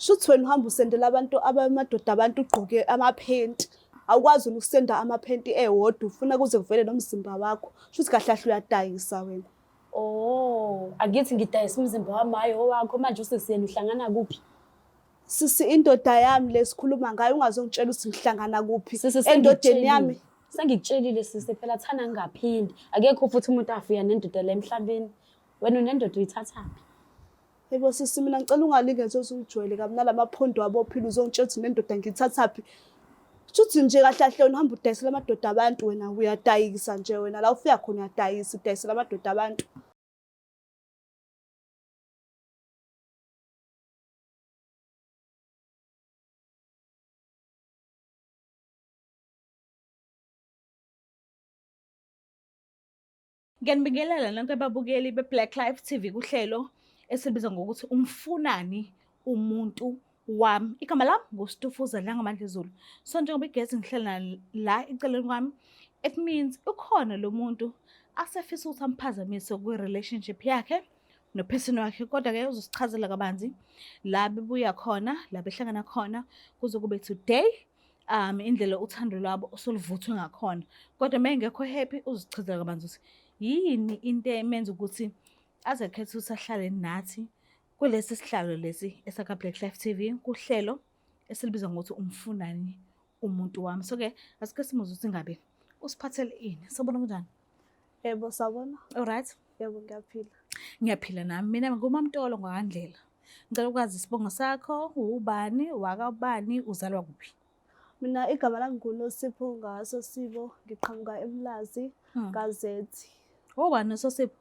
Shuthi wena uhamba usendela abantu abamadoda abantu ugqoke amaphenti. Awukwazi wena ukusenda amaphenti ewodwa ufuna kuze kuvele nomzimba wakho. Shuthi kahle kahle uyadayisa wena. Oh, angithi ngidayisa umzimba wami hayi owakho manje usisi yena uhlangana kuphi? Sisi indoda yami lesikhuluma ngayo ungazongitshela ukuthi ngihlangana kuphi Sisi endodeni yami. Sengikutshelile sisi phela thana ngingaphindi. Akekho futhi umuntu afika nendoda la emhlabeni. Wena unendoda uyithathaphi? Yebo sisi mina ngicela ungalinge nje uzungijwayele kabi nalamaphondo abophile uzongitshela ukuthi nendoda ngiyithathaphi. Shuthi nje kahle kahle wena uhamba udayisela amadoda abantu wena uyadayisa nje wena la ufika khona uyadayisa udayisela amadoda abantu. Ngiyanibingelela nonke ababukeli be-Black Life TV kuhlelo esilibiza ngokuthi umfunani umuntu wami. Igama lami nguStufuza Dlangamandla Zulu. So njengoba igesi ngihlala la eceleni kwami, it means ukhona lo muntu asefisa ukuthi amphazamise kwi-relationship yakhe nophesini wakhe kodwa-ke uzosichazela kabanzi la bebuya khona la behlangana khona kuze kube today indlela uthando lwabo osoluvuthwe ngakhona kodwa uma engekho happy uzichazela kabanzi ukuthi yini into emenza ukuthi aze khethe ukuthi ahlale nathi kulesi sihlalo lesi esaka-Black Life TV kuhlelo esilibiza ngokuthi umfunani umuntu wami. So-ke asike simuzwe ukuthi ngabe usiphathele ini. Sawubona kunjani? Yebo sawubona. Alright. Yebo ngiyaphila. Ngiyaphila nami. Mina nguMaMtolo ngwakandlela. Ngicela ukwazi isibongo sakho, ubani, wakabani, uzalwa kuphi? Mina igama lami nguNosipho ngaSosibo, ngiqhamuka eMlazi kaZethi. Ubani uSosipho?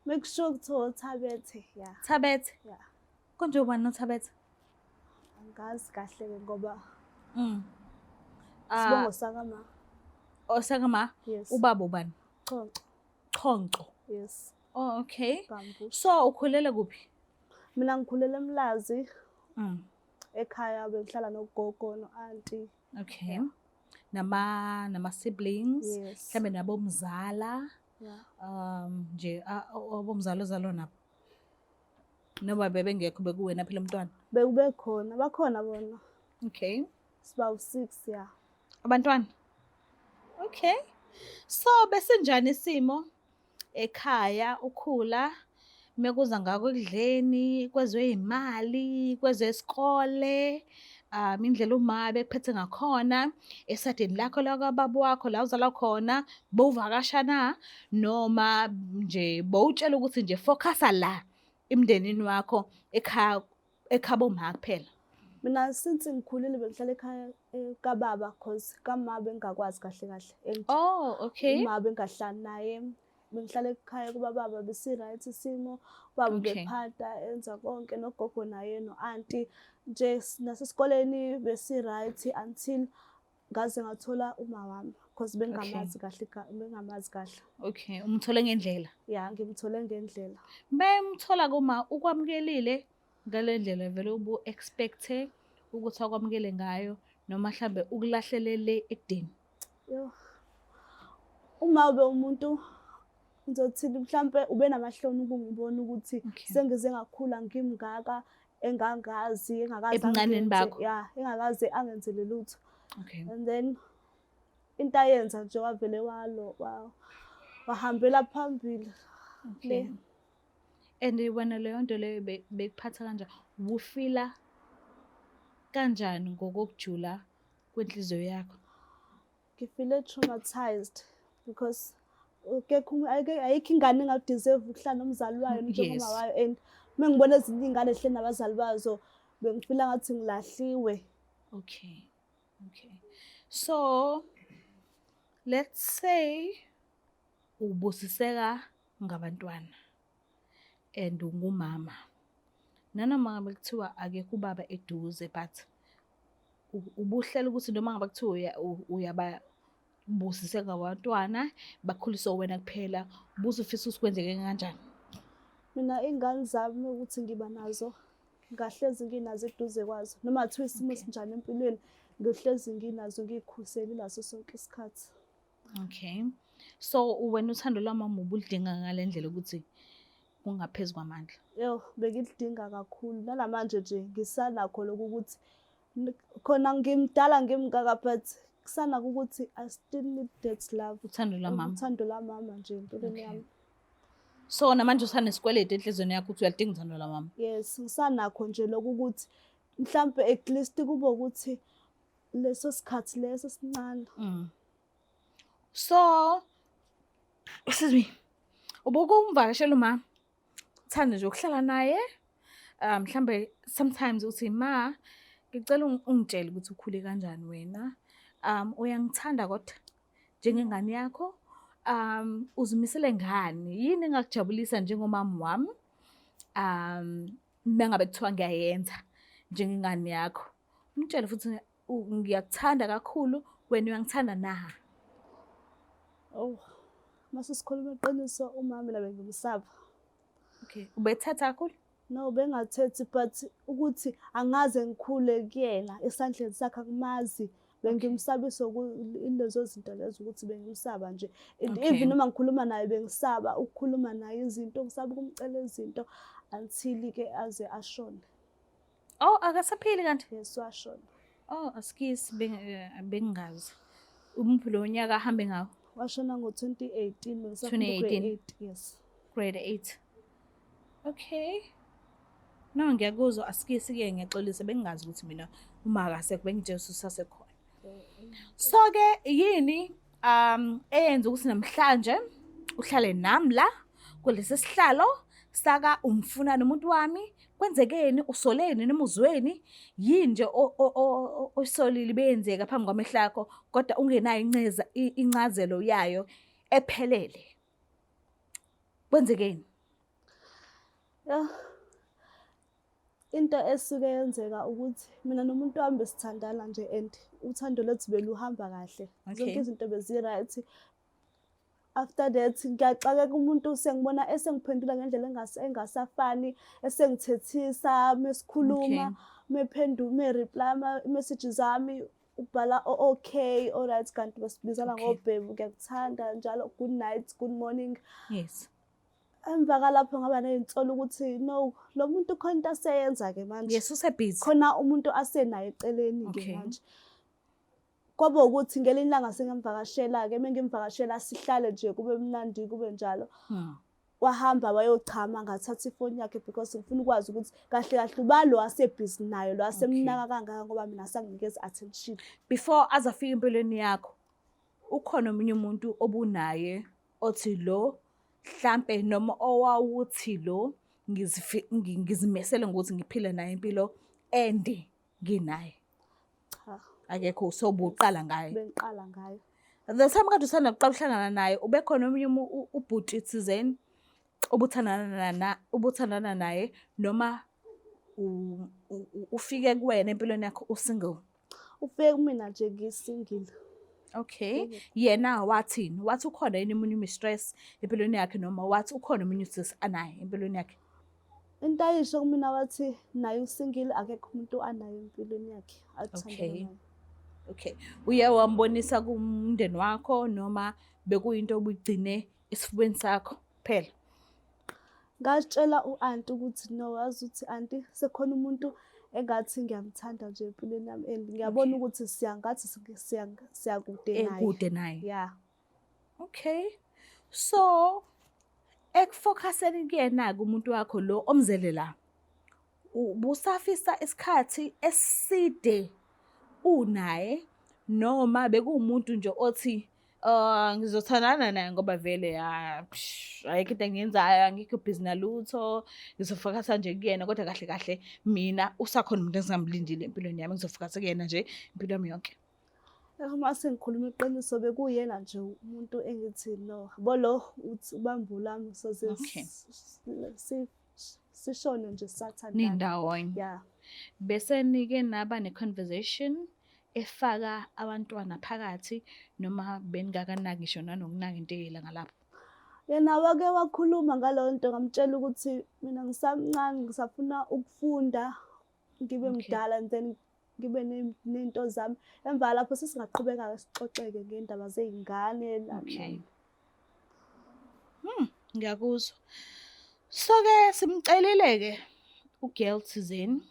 Make sure kuthiwa uThabethe, ya. Thabethe? Ya. Konje ubani noThabethe? Angazi kahle-ke ngoba sibongo sakama. Oh, sakama? Yes. Ubaba ubani? Chonco. Chonco. Yes. Oh, okay. Bambu. So ukhulele kuphi? Mina ngikhulele eMlazi. Ekhaya bengihlala nogogo no-auntie. Okay. Yeah. Nama siblings. Yes. Mhlambe nabomzala. Yeah. Nje abomzala ozalwa nabo. Noma bebengekho bekuwena phela umntwana. Bekube khona, bakhona bona. Okay. Siba u6 ya. Abantwana. Okay. So besinjani isimo ekhaya ukhula mekuza ngako ekudleni kwezwe imali kwezesikole indlela uma bekuphethe ngakhona esadeni lakho lakababa wakho la uzalwa khona bowuvakasha na noma nje bowutshela ukuthi nje focusa la emndenini wakho ekhaya ekhabo ma kuphela. Mina since ngikhulile bengihlala ekhaya kababa cause kama bengingakwazi kahle kahle. And Oh, okay. Uma bengahlali naye bengihlala ekhaya kubababa besi-right isimo, ubaba ubephata enza konke nogogo naye no-auntie nje nasesikoleni besi-right until ngaze ngathola uma wami cause bengingamazi kahle bengingamazi kahle. Okay, umthole ngendlela. Ya, ngimthole ngendlela. Bemthola kuma ukwamukelile ngale ndlela vele ubu expecte ukuthi akwamukele ngayo noma mhlambe ukulahlelele ekudeni. Yo. Uma ube umuntu ngizothini mhlambe ube namahloni ukungibona ukuthi sengize ngakhula ngimngaka engangazi engakaze Ebuncaneni bakho. Ya, engakaze angenzele lutho. Okay. And then into ayenza nje wavele walo wahambela phambili. Okay. And wena leyo nto leyo bekuphatha kanjani? Ubufila kanjani ngokokujula kwenhliziyo yakho? Ngifile traumatized because ayikho ingane engadeserve ukuhlala nomzali wayo njengoma wayo and uma ngibona ezinye iy'ngane zihleli nabazali bazo bengifila ngathi ngilahliwe. Okay. Okay. So let's say ubusiseka ngabantwana and ungumama. Nanoma ngabe kuthiwa akekho ubaba eduze but ubuhlela ukuthi noma ngabe kuthiwa uyababusiseka ngabantwana bakhuliswe wena kuphela, ubusufisa ukuthi kwenzeke kanjani? Mina iy'ngane zami ukuthi ngiba nazo ngahlezi nginazo eduze kwazo noma kuthiwa isimo esinjani empilweni ngihlezi nginazo ngiy'khusele naso sonke isikhathi. Okay. So wena uthando lwamama ubulidinga ngale ndlela ukuthi Kungaphezu kwamandla. Yo, bengilidinga kakhulu. Nalamanje nje ngisanakho lokhu ukuthi khona ngimdala ngimngaka, but kusanako ukuthi I still need that love. Uthando lwamama. Uthando lwamama nje empilweni yami. So namanje usanesikweletu enhliziyweni yakho ukuthi uyalidinga uthando lwamama. Yes, ngisanakho nje lokhu ukuthi mhlampe at least kube ukuthi leso sikhathi leso sincane. So, excuse me. Ubukumvakashela uma uthanda nje ukuhlala naye. Mhlambe sometimes uthi, "Ma, ngicela ungitshele ukuthi ukhule kanjani wena. Uyangithanda kodwa njengengane yakho. Uzimisele ngani? Yini engakujabulisa njengomama wami? Mengabe kuthiwa ngiyayenza njengengane yakho." Umtshele futhi ngiyakuthanda kakhulu, wena uyangithanda na? Oh, mase sikhuluma iqiniso, umama mina bengimsaba. Okay. Ubethatha kakhulu? No, bengathethi, but ukuthi angaze ngikhule kuyena esandleni sakhe akumazi. Bengimsabisa ilezo zinto lezo ukuthi bengimsaba nje. And even noma ngikhuluma naye, bengisaba ukukhuluma naye izinto, ngisaba ukumcela izinto until ke aze ashone. Oh, akasaphili kanti? Yes, washona. Oh, asikisi, bengingazi. Umuphi lo nyaka ahambe ngawo? Washona ngo-2018, bengisafunda 2018. grade 8, yes. Grade 8. Okay. No, ngiyakuzwa, asikisi ke, ngiyaxolisa, bengingazi ukuthi mina uma akasekho, bengitshela ukuthi usasekhona. So ke yini eyenza ukuthi namhlanje uhlale nami la kulesi sihlalo saka umfuna nomuntu wami? Kwenzekeni? Usoleni noma uzweni? Yini nje oyisolile beyenzeka phambi kwamehlo akho kodwa ungenayo inceza incazelo yayo ephelele? Kwenzekeni? Yeah. Into esuke yenzeka ukuthi mina nomuntu wami besithandana nje and uthando lwethu beluhamba kahle. Zonke izinto bezi-right. After that ngiyaxakeka, umuntu sengibona esengiphendula ngendlela engasafani, esengithethisa mesikhuluma, mephendula, me-reply ama-messages ami, ubhala okay, alright, kanti besibizana ngo-babe, ngiyakuthanda njalo, good night, good morning. Emva kalapho ngaba ney'nsolo ukuthi no, lo muntu khona into aseyenza-ke manje. Yes, use-busy. Khona umuntu asenaye eceleni-ke manje. Kwaba ukuthi ngelinye ilanga sengamvakashela-ke, uma ngimvakashela sihlale nje kube mnandi kube njalo. Wahamba wayochama, ngathatha ifoni yakhe because ngifuna ukwazi ukuthi kahle kahle uba lo ase-busy naye, lo asemnaka kangaka, ngoba mina asanginikeza attention. Before aze afike empilweni yakho, ukhona omunye umuntu obunaye othi lo mhlampe noma owawuthi lo ngizimesele ngokuthi ngiphile naye impilo ende nginaye? Cha. Akekho, sobuqala ngaye? Bengiqala ngayo. The time kade usanda kuqala uhlangana naye, ubekhona omunye ubhuti thizeni ubuthandana naye noma ufike kuwena empilweni yakho u-single? Ufike kumina nje ngi-single. Okay. Yena wathini? Wathi ukhona yini omunye mistress empilweni yakhe noma wathi ukhona omunye usisi anaye empilweni yakhe? Into ayisho kumina, wathi naye u-single, akekho umuntu anaye empilweni yakhe athandana naye. Okay. Uye wambonisa kumndeni wakho noma bekuyinto obuyigcine esifubeni sakho kuphela? Ngatshela u-anti ukuthi no, wazi ukuthi anti, sekhona umuntu engathi ngiyamthanda nje empilweni yami and ngiyabona ukuthi siyangathi siyakude naye. Ekude naye. Yeah. Okay. So ekufocuseni kuyena-ke umuntu wakho lo omzele la, ubusafisa isikhathi eside unaye noma bekuwumuntu nje othi ngizothandana naye ngoba vele ya psh, ayikho into engiyenzayo, angikho busy nalutho, ngizofocusa nje kuyena, kodwa kahle kahle mina usakhona umuntu engingamlindile empilweni yami, ngizofocusa kuyena nje impilo yami yonke? Uma sengikhuluma iqiniso, bekuyena nje umuntu engithi no, yabo lo uthi ubamba lami soze sishone nje sisathandana. Nindawonye. Yeah. Bese nike naba ne-conversation efaka abantwana phakathi noma beningakanaki ngisho nanokunaka into eyela ngalapho? Yena wake wakhuluma ngaleyo nto, ngamtshela ukuthi mina ngisamncane, ngisafuna ukufunda, ngibe mdala and then ngibe ney'nto zami. Emva lapho sesingaqhubeka-ke sixoxeke ngey'ndaba zey'ngane nani nani. Ngiyakuzwa. So-ke simcelile-ke u-girl thizeni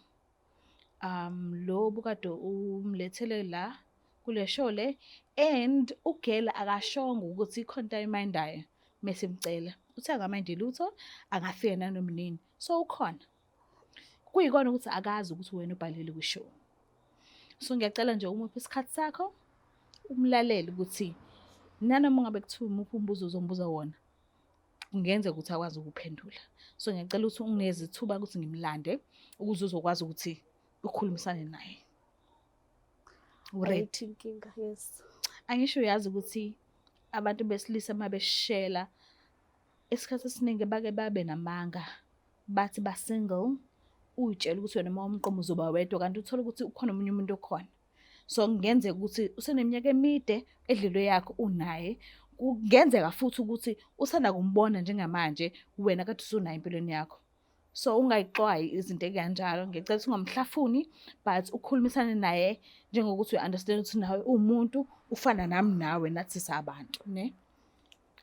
lo obukade umlethele la kule show le and u-girl akashongo ukuthi ikhona into ayimayindayo mesimcela. Uthe akamayindi lutho, angafika nanoma inini. So ukhona. Kuyikona ukuthi akazi ukuthi wena ubhalile kwi-show. So ngiyacela nje umuphe isikhathi sakho umlalele ukuthi nanoma ngabe kuthiwa umuphi umbuzo uzombuza wona kungenzeka ukuthi akwazi ukuphendula. So ngiyacela ukuthi unginikeze ithuba ukuthi ngimlande ukuze uzokwazi ukuthi ukhulumisane naye. Uready? Ayikho inkinga, yes. Angisho uyazi ukuthi abantu besilisa uma beshela isikhathi esiningi bake babe namanga bathi ba-single uy'tshela ukuthi wena uma umqoma uzoba wedwa kanti uthole ukuthi ukhona omunye umuntu okhona. So kungenzeka ukuthi useneminyaka emide edlelwe yakho unaye, kungenzeka futhi ukuthi usanda kumbona njengamanje wena kade usunaye empilweni yakho. So ungayixwayi izinto ey'kanjalo, ngiyacela ukuthi ungamhlafuni but ukhulumisane naye njengokuthi uya-understand ukuthi nawe uwumuntu ufana nami nawe nathi sabantu ne.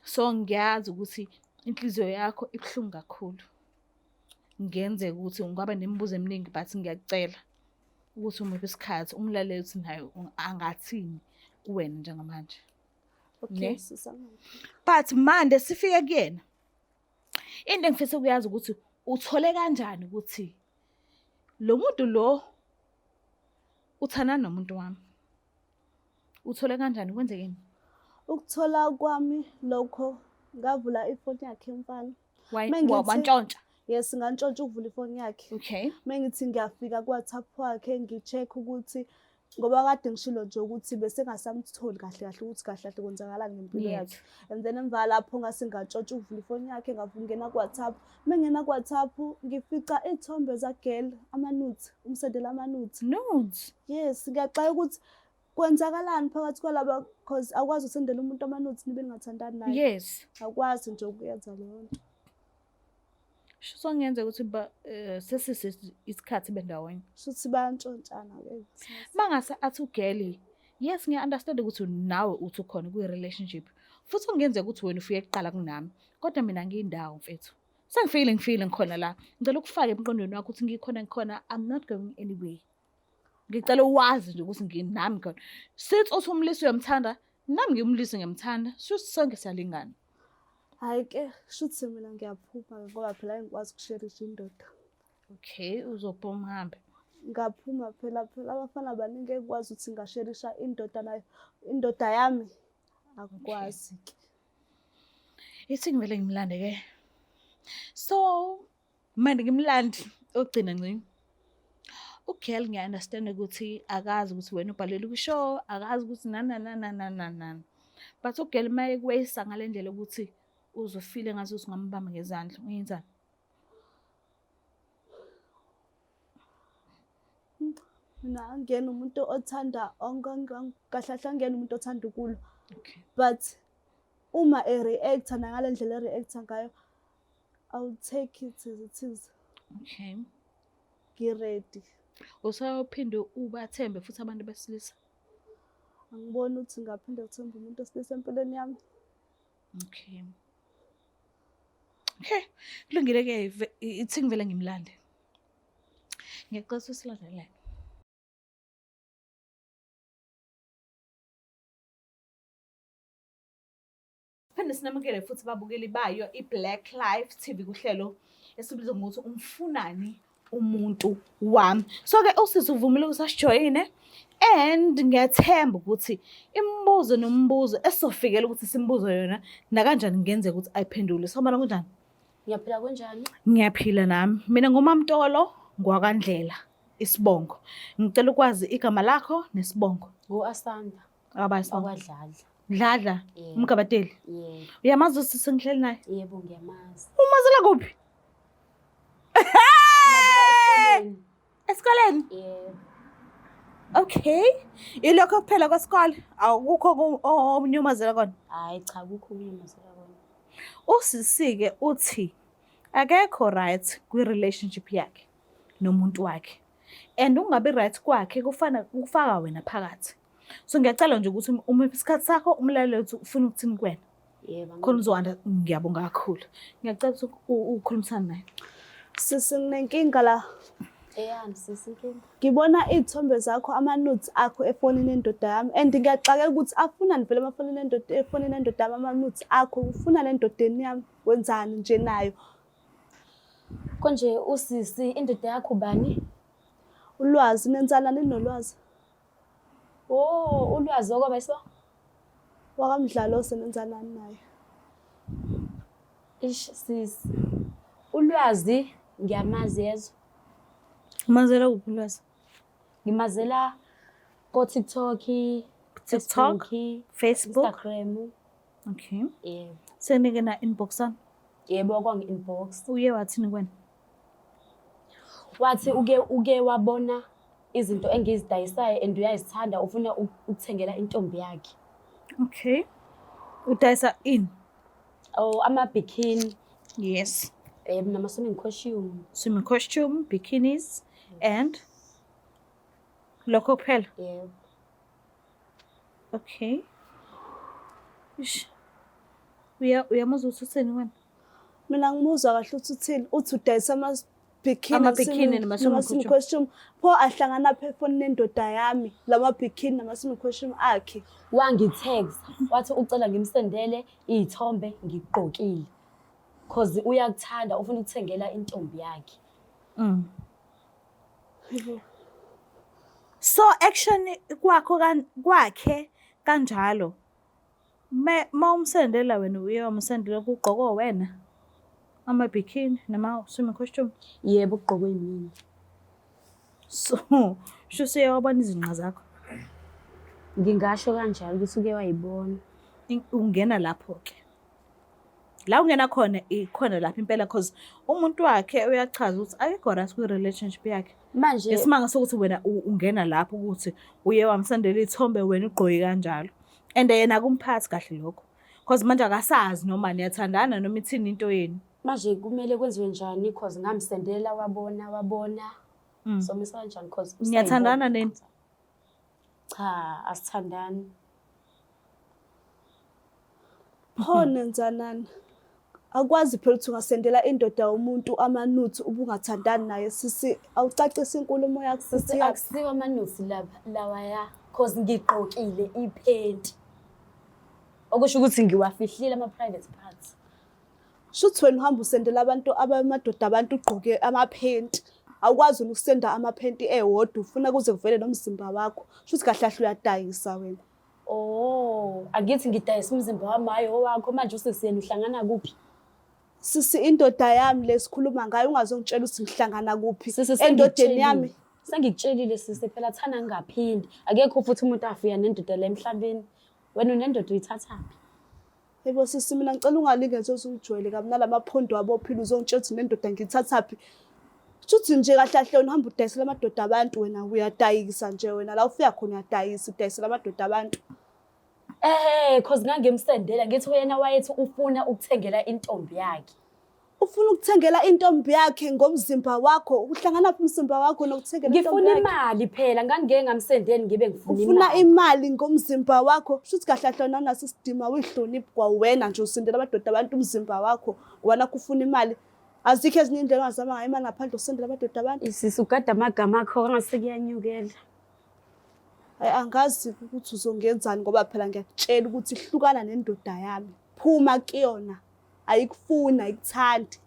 So ngiyazi ukuthi inhliziyo yakho ibuhlungu kakhulu. Kungenzeka ukuthi ungaba nemibuzo eminingi but ngiyakucela ukuthi umuphe isikhathi umlalele ukuthi naye angathini kuwena njengamanje. Okay, Ne? sisana. But mande sifike kuyena. Into engifisa ukuyazi ukuthi uthole kanjani ukuthi lo muntu lo uthandana nomuntu wami. Uthole kanjani kwenzekeni? Ukuthola kwami lokho ngavula ifoni yakhe mfana. Wantshontsha. Yes, ngantshontsha ukuvula ifoni yakhe. Okay. Mengithi ngiyafika ku-WhatsApp wakhe ngi-check ukuthi ngoba kade ngishilo nje ukuthi bese ngasamtholi kahle kahle ukuthi kahle kahle kwenzakalani ngempilo yakhe. And then emva lapho ngase ngantshontsha ukuvula ifoni yakhe ngavungena ku-WhatsApp. Mengena ku-WhatsApp ngifica iy'thombe zagirl ama-nudes, umsendela ama-nudes. Nudes? Yes, ngiyaxaka ukuthi kwenzakalani phakathi kwalaba cause awukwazi ukusendela umuntu ama-nudes nibe ningathandani naye. Yes. Awukwazi nje ukuyenza leyo nto. Shuthi okungenzeka ukuthi ba sesise isikhathi bendawonye. Shuthi bayantshontshana-ke. Mangase athi ugirl, yes ngiya-understand ukuthi nawe uthi ukhona kwi-relationship. Futhi kungenzeka ukuthi wena ufike kuqala kunami, kodwa mina ngiyindawo mfethu. Sengifikile ngifikile ngikhona la. Ngicela ukufake emqondweni wakho ukuthi ngikhona ngikhona, I'm not going anywhere. Ngicela uwazi nje ukuthi nginami khona. Since uthi umlisa uyamthanda, nami ngiyumlisa ngiyamthanda. Shuthi sonke siyalingana. Hhayi ke, shuthi mina ngiyaphuma-ke ngoba phela angikwazi ukusherisha indoda. Okay, uzophuma uhambe. Ngaphuma phela phela abafana baningi engikwazi ukuthi ngingasherisha indoda nayo, indoda yami akukwazi-ke. Ithi ngivele ngimlande ke. So, manje ngimlande ogcina ngci. Ugirl ngiya-understand ukuthi akazi ukuthi wena ubhalele kwi-show, akazi ukuthi nani nani nani nani nani nani. But ugirl uma ekweyisa ngale ndlela ukuthi uzofile ngathi ungambamba ngezandla, uyenzani? Mina angiyena umuntu othanda kahle kahle angiyena umuntu othanda ukulwa. Okay. But uma e-react-a nangale ndlela e-react-a ngayo, I will take it as it is. Okay. Ngi-ready. Usayophinde ubathembe futhi abantu besilisa? Angiboni ukuthi ngingaphinde ngithembe umuntu wesilisa empilweni yami. Okay. Okay, kulungile-ke ithi ngivele ngimlande. Ngiyacela ukuthi usilandelele. Phinde sinamukele futhi babukeli bayo i-Black Life TV kuhlelo esibiza ngokuthi umfunani umuntu wami. So-ke usisi uvumile ukuthi asijoyine and ngiyathemba ukuthi imibuzo nombuzo esizofikela ukuthi simbuzo yona nakanjani kungenzeka ukuthi ayiphendule. Sawubona kunjani? Ngiyaphila kunjani? Ngiyaphila nami. Mina nguMamtolo ngwakwaNdlela isibongo. Ngicela ukwazi igama lakho nesibongo. Ngu-Asanda. Akaba isibongo. Wakwadladla. Dladla, Yebo. umgabateli. Yebo. Uyamazi usisi engihleli naye? Yebo ngiyamazi. Umazela kuphi? Esikoleni. Esikoleni? Yebo. Okay. Ilokho kuphela kwesikole. Awukho omunye umazela kona. Hayi cha kukho omunye umazela kona. Usisi-ke uthi akekho right kwi-relationship yakhe nomuntu wakhe. And ukungabi right kwakhe kufana kufaka wena phakathi. So ngiyacela nje ukuthi umuphe isikhathi sakho umlalele ukuthi ufuna ukuthini kuwena. Yebo. Khona uzowanda ngiyabonga kakhulu. Ngiyacela ukuthi ukhulumisane naye. Sisi nginenkinga la. Eyani sisi inkinga? Ngibona iy'thombe zakho ama-nudes akho efonini yendoda yami and ngiyaxakeka ukuthi afunani vele amafonini endoda efonini yendoda yami ama-nudes akho ufunani endodeni yami wenzani nje nayo. Konje usisi indoda yakho ubani? Ulwazi nenzana ninolwazi. Oh, ulwazi okwaba iso? WakaMdlalose nenzanani naye. Ish sisi. Ulwazi ngiyamazi yezwa. Umazela kuphi ulwazi? Ngimazela ko TikTok, TikTok, Facebook, Instagram. Okay. Yebo. Senike na inboxana. Yebo kwangi inbox. Uye wathini kuwena? Wathi uke wabona izinto engizidayisayo and uyazithanda ufuna ukuthengela intombi yakhe. Okay. Udayisa ini? Oh, ama-bikini. Yes. Nama-swimming costume. Swimming costume, bikinis and lokho kuphela. Yebo. Okay. Ish. Uyamuzwa ukuthi uthini wena? Mina ngimuzwa kahle ukuthi uthini, uthi udayisa ama-bikini Ama-bikini nama-swimming nama-swimming costume. Pho ahlangana phi efonini nendoda yami lama-bikini nama-swimming costume akhe? Wangitext wathi ucela ngimsendele iy'thombe ngigqokile. Cause uyakuthanda ufuna ukuthengela intombi yakhe. So action kwakho kwakhe kanjalo. Mawumsendela wena uye wamsendela kugqokwe wena ama-bikini nama-swimming costume. Yebo kugqokwe yimina. So shuthi uye wabona izinqa zakho. Ngingasho kanjalo ukuthi uke wayibona. Ungena lapho-ke. La ungena khona ikhona lapho impela cause umuntu wakhe uyachaza ukuthi akekho right kwi-relationship yakhe. Manje Ngesimanga sokuthi wena ungena lapho ukuthi uye wamsendela iy'thombe wena ugqoke kanjalo. And yena akumphathi kahle lokho. Cause manje akasazi noma niyathandana noma ithini into yenu. Manje kumele kwenziwe njani cause ngamsendela wabona. Somisa kanjani cause Niyathandana nini? Cha, asithandani. Pho nenzanani? Akwazi phela ukuthi ungasendela indoda yomuntu ama-nudes ubungathandani naye sisi, awucacise inkulumo yakho Sisi, ukuthi akusiwo ama-nudes lawaya cause ngigqokile iphenti. Okusho ukuthi ngiwafihlile ama-private parts. Shuthi wena uhamba usendela abantu abamadoda abantu ugqoke amaphenti. Awukwazi ukusenda amaphenti ewodwa ufuna kuze kuvele nomzimba wakho. Shuthi kahle kahle uyadayisa wena. Oh, angithi ngidayisa umzimba wami hayi owakho manje usisi yena uhlangana kuphi? Sisi indoda yami lesikhuluma ngayo ungazongitshela ukuthi ngihlangana kuphi Sisi endodeni yami. Sengikutshelile sisi phela thana ngingaphindi. Akekho futhi umuntu afika nendoda la emhlabeni. Wena unendoda uyithathaphi? Yebo sisi mina ngicela ungalinge nje uzungijwayele kabi nalamaphondo abophila uzongitshela ukuthi nendoda ngiyithathaphi. Shuthi nje kahle kahle wena uhamba udayisela amadoda abantu wena uyadayisa nje wena la ufika khona uyadayisa udayisela amadoda abantu. Cause ngangimsendela ngithi wena wayethi ufuna ukuthengela intombi yakhe. Ufuna ukuthengela intombi yakhe ngomzimba wakho, uhlangana phi umzimba wakho nokuthengela intombi Ngifuna yakhe? imali phela, ngangike ngamsendeli ngibe ngifuna Ufuna imali. imali ngomzimba wakho, shuthi kahle kahle wena unaso isidima uyihloniphi kwawena nje usindela amadoda abantu umzimba wakho ngoba nakho ufuna imali. Azikho ezinye indlela ongazama ngayo imali ngaphandle usindela amadoda abantu. Sisi ugada amagama akho ngase kuyanyukela. Hayi angazi ukuthi uzongenzani ngoba phela ngiyakutshela ukuthi hlukana nendoda yami. Phuma kuyona. Ayikufuni, ayikuthandi.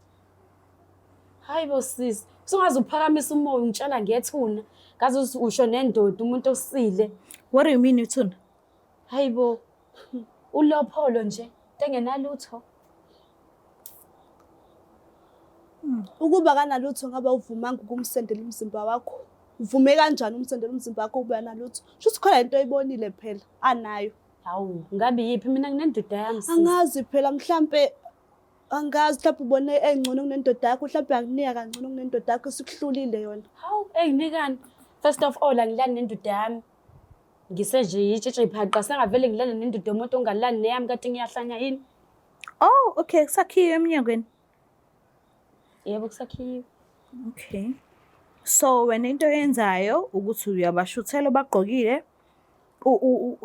Hayi bo sisi, usungaze uphakamisa umoya ungitshela ngethuna. Ngaze usho nendoda umuntu osile. What do you mean ithuna? Hayi bo. Ulopholo nje, engenalutho. Ukuba kanalutho ngabe awuvumanga ukumsendela umzimba wakho. Uvume kanjani umsendela umzimba wakho ukuba nalutho? Shuthi khona into oyibonile phela anayo. Hawu, ngabe yiphi mina nginendoda yami sisi. Angazi phela mhlambe angazi mhlawumbe ubone engcono kunendoda yakho, mhlawumbe akunika kangcono kunendoda yakho isikuhlulile yona. Hawu, enginikani? First of all angilani nendoda yami. Ngise nje yitshitshe iphaqa sengavele ngilale nendoda yomuntu ongalani neyami kanti ngiyahlanya yini? Oh, okay, kusakhiwe eminyangweni. Yebo kusakhiwe. Okay. So wena into oyenzayo ukuthi uyabashuthela bagqokile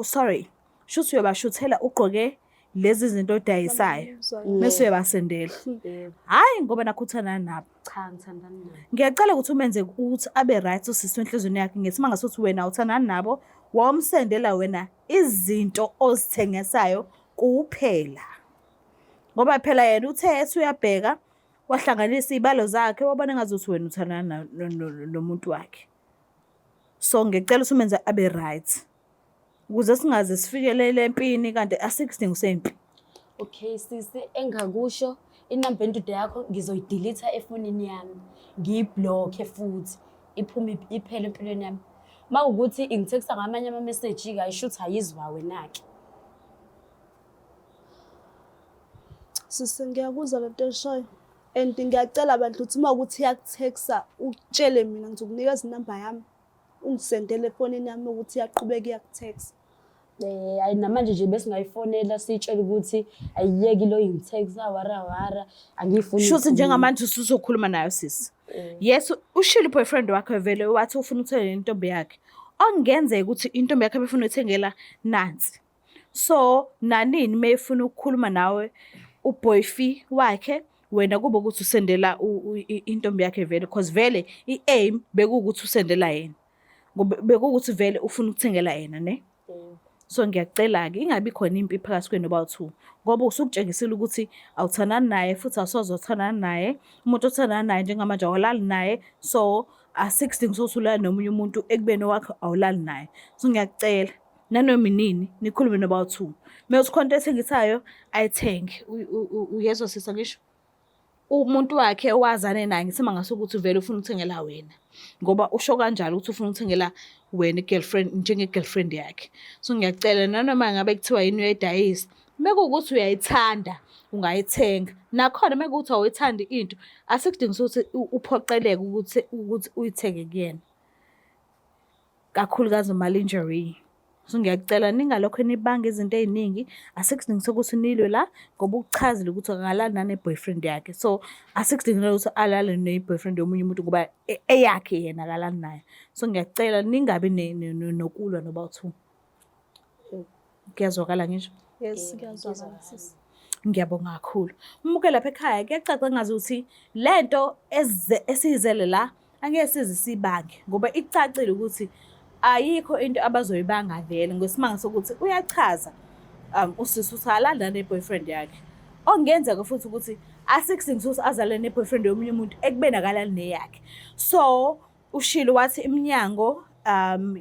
sorry, shuthi uyabashuthela ugqoke lezi zinto odayisayo mese uyabasendela. Hhayi ngoba nakho uthandana nabo. Cha, ngithandana nabo. Ngiyacela ukuthi umenze ukuthi abe right usisi wenhliziyweni yakhe ngesimanga sokuthi wena awuthandani nabo, wawumsendela wena izinto ozithengisayo kuphela. Ngoba phela yena uthe ethi uyabheka wahlanganisa iy'balo zakhe wabona engazuthi wena uthandana nomuntu wakhe. So ngicela ukuthi umenze abe right ukuze singaze sifikelele empini kanti asikho isidingo sempi. Okay sisi, engakusho inamba yendoda yakho ngizoyidelete efonini yami, ngiyiblokhe futhi iphume iphele empilweni yami. Uma kuwukuthi ingithekisa ngamanye ama-message-ke ayisho ukuthi ayizwa wena-ke. Sisi ngiyakuzwa lento oyishoyo and ngiyacela bandla ukuthi uma ukuthi iyakuthekisa utshele mina ngizokunikeza inamba yami ungisendele efonini yami ukuthi iyaqhubeka iyakuthekisa. Eh ayi namanje nje besingayifonela siyitshele ukuthi ayiyeki lo ingithekisa wara wara angiyifuni. Shuthi njengamanje usuzokhuluma nayo sisi. Yes, ushilo boyfriend wakhe vele wathi ufuna ukuthengela intombi yakhe. Okungenzeka ukuthi intombi yakhe ebefuna ukuthengela nansi. So nanini mefuna ukukhuluma nawe uboyfi wakhe wena kube ukuthi usendela intombi yakhe vele because vele i-aim bekuwukuthi usendela yena. Ngoba bekuwukuthi vele ufuna ukuthengela yena ne. So ngiyacela-ke ingabi khona impi phakathi kwenu nobawu-two ngoba usukutshengisile ukuthi awuthandani naye futhi awusoze uthandana naye. Umuntu othandana naye njengamanje awulali naye so asikho isidingo sokuthi ulale nomunye umuntu ekubeni owakho awulali naye. So ngiyacela nanoma inini nikhulume nobawu-two. Uma kukhona into ethengisayo ayithenge. Uyezwa sisi angisho? Umuntu wakhe owazane naye ngithi mangase ukuthi vele ufuna ukuthengela wena ngoba usho kanjalo ukuthi ufuna ukuthengela wena i-girlfriend njenge-girlfriend yakhe. So ngiyacela nanoma ngabe kuthiwa yini uyayidayisa, uma kuwukuthi uyayithanda ungayithenga, nakhona uma kuwukuthi awuyithandi into asikudingi ukuthi uphoqeleke ukuthi uyithenge kuyena, kakhulukazi ama-lingerie. So ngiyacela ningalokho nibanga izinto ey'ningi, asikho isidingo sokuthi nilwe la ngoba ukuchazile ukuthi akalali nane-boyfriend yakhe. So asikho isidingo sokuthi alale ne-boyfriend yomunye umuntu ngoba eyakhe yena akalali nayo. So ngiyacela ningabi nokulwa nobawu-two. Kuyazwakala ngisho? Yes, kuyazwakala sisi. Ngiyabonga kakhulu. Umuke lapha ekhaya kuyacaca ngazuthi lento esiyizele la angeke size sibange ngoba icacile ukuthi ayikho into abazoyibanga vele ngesimanga sokuthi uyachaza usisi ukuthi akalali ne-boyfriend yakhe. Okungenzeka futhi ukuthi asikho isidingo sokuthi azale ne-boyfriend yomunye umuntu ekubeni akalali neyakhe. So ushilo wathi iminyango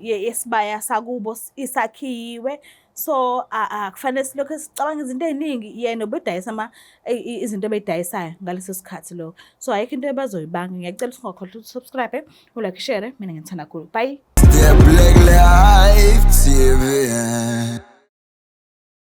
yesibaya sakubo isakhiwe so akufanele silokhu sicabanga izinto ey'ningi. Yena ubedayisa izinto ebeyidayisayo ngaleso sikhathi lokho. So ayikho into ebazoyibanga. Ngiyacela ukuthi ungakhohlwa ukuthi subscribe, ulike, share. Mina ngithanda kakhulu. Bye. The Black Life TV.